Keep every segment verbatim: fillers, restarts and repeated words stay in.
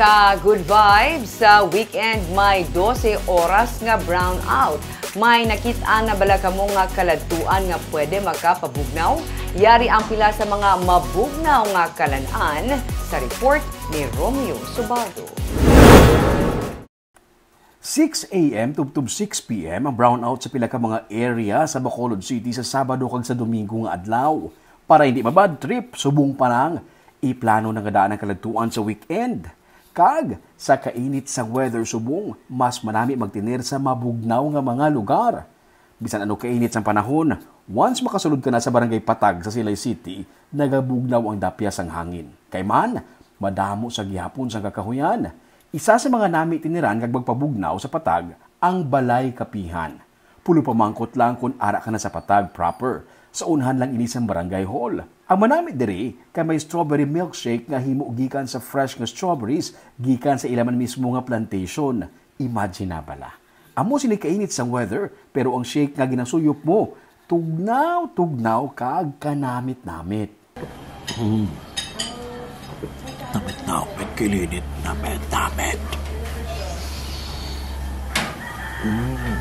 Sa Good Vibes, sa weekend may dose oras nga brownout. May nakit-an na bala kamo nga kaladtuan nga pwede makapabugnaw? Yari ang pila sa mga mabugnaw nga kalan-an sa report ni Romeo Subaldo. Six a.m. tubtob six p.m. ang brownout sa pila ka mga area sa Bacolod City sa Sabado kag sa Domingo nga adlaw. Para hindi ma-bad trip, subong pa lang, iplano na nga daan ang kaladtuan sa weekend. Kag sa kainit sang weather subong, mas manami magtener sa mabugnaw nga mga lugar. Bisan ano kainit sang panahon, once makasulod ka na sa Barangay Patag sa Silay City, nagabugnaw ang dapya sang hangin. Kay man, madamo sa gihapon sang kakahuyan. Isa sa mga nami tiniran kag magpabugnaw sa patag ang Balay Kapihan. Pulo pamangkot lang kon ara ka na sa patag proper. Sa unhan lang ini sang barangay hall. Ang manami diri kay may strawberry milkshake nga himo gikan sa fresh nga strawberries gikan sa ila man mismo nga plantation. Imagine na bala. Amo sini kainit sang weather, pero ang shake nga ginasuyop mo, tugnaw, tugnaw, kag kanamit-namit. Mm. Namit-namit, kilinit, namit-namit. Mm.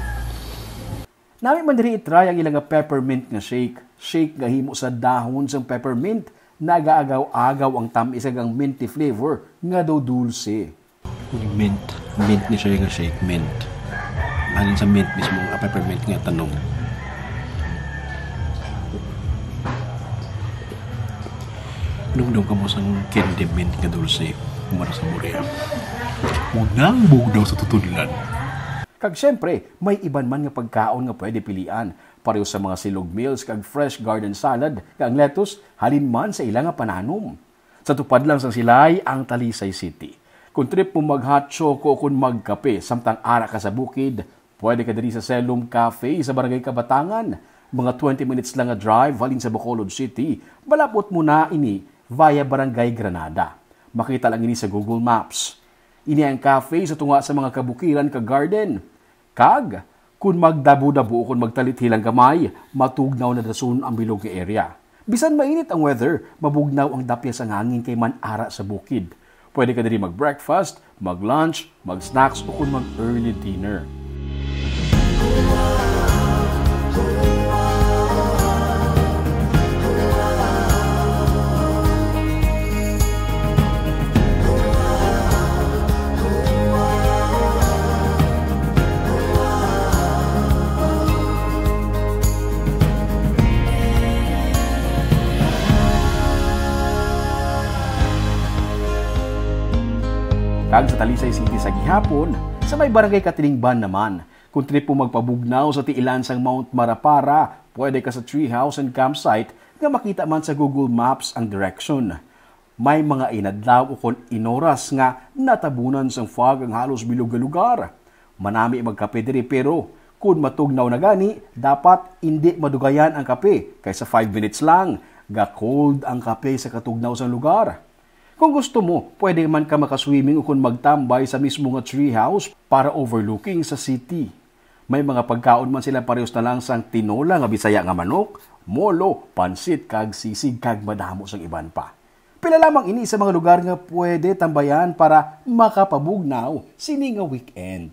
Nami man diri i-try ang ila nga peppermint nga shake. Shake nga himo sa dahon sang peppermint, nagaagaw-agaw ang tamis kag ang minty flavor nga daw dulce. Mint. Mint ni siya nga shake. Mint. Halin sa mint mismo, ang peppermint nga tanom. Dumdom ka mo sang candy mint nga dulce. Mara sa Morea. Unang bugnaw sa tutudlan. Kag siyempre, may iban man nga pagkaon nga pwede pilian, pareho sa mga silog meals kag fresh garden salad nga ang lettuce halin man sa ila nga pananom. Sa tupad lang sang Silay ang Talisay City. Kung trip mo mag-hot choco o kung magkape samtang ara ka sa bukid, pwede ka diri sa Selum Cafe sa Barangay Kabatangan. Mga twenty minutes lang nga drive halin sa Bacolod City. Malapot mo na ini via Barangay Granada. Makita lang ini sa Google Maps. Ini ang cafe sa tunga sa mga kabukiran kag garden. Kag kon magdabo-dabo o kon magtalit-hilang gamay, matugnaw na dason ang bilog nga area. Bisan mainit ang weather, mabugnaw ang dapya sang hangin kay man ara sa bukid. Pwede ka diri mag-breakfast, mag-lunch, mag-snacks o kon mag-early dinner. Kag sa Talisay City sa gihapon, sa may Barangay Katilingban naman, kung trip mo magpabugnaw sa tiilan sang Mount Marapara, pwede ka sa Tree House and Campsite nga makita man sa Google Maps ang direksyon. May mga inadlaw ukon inoras nga natabunan sang fog ang halos bilog nga lugar. Manami magkape diri, pero kon matugnaw na gani, dapat indi madugayan ang kape, kay sa five minutes lang, ga-cold ang kape sa katugnaw sang lugar. Kung gusto mo, pwede man ka makaswimming ukon magtambay sa mismo nga tree house para overlooking sa city. May mga pagkaon man sila parehas na lang sang tinola nga Bisaya nga manok, molo, pansit, kag sisig, kag madamo sang iban pa. Pila lamang ini sa mga lugar nga pwede tambayan para makapabugnaw sini nga weekend.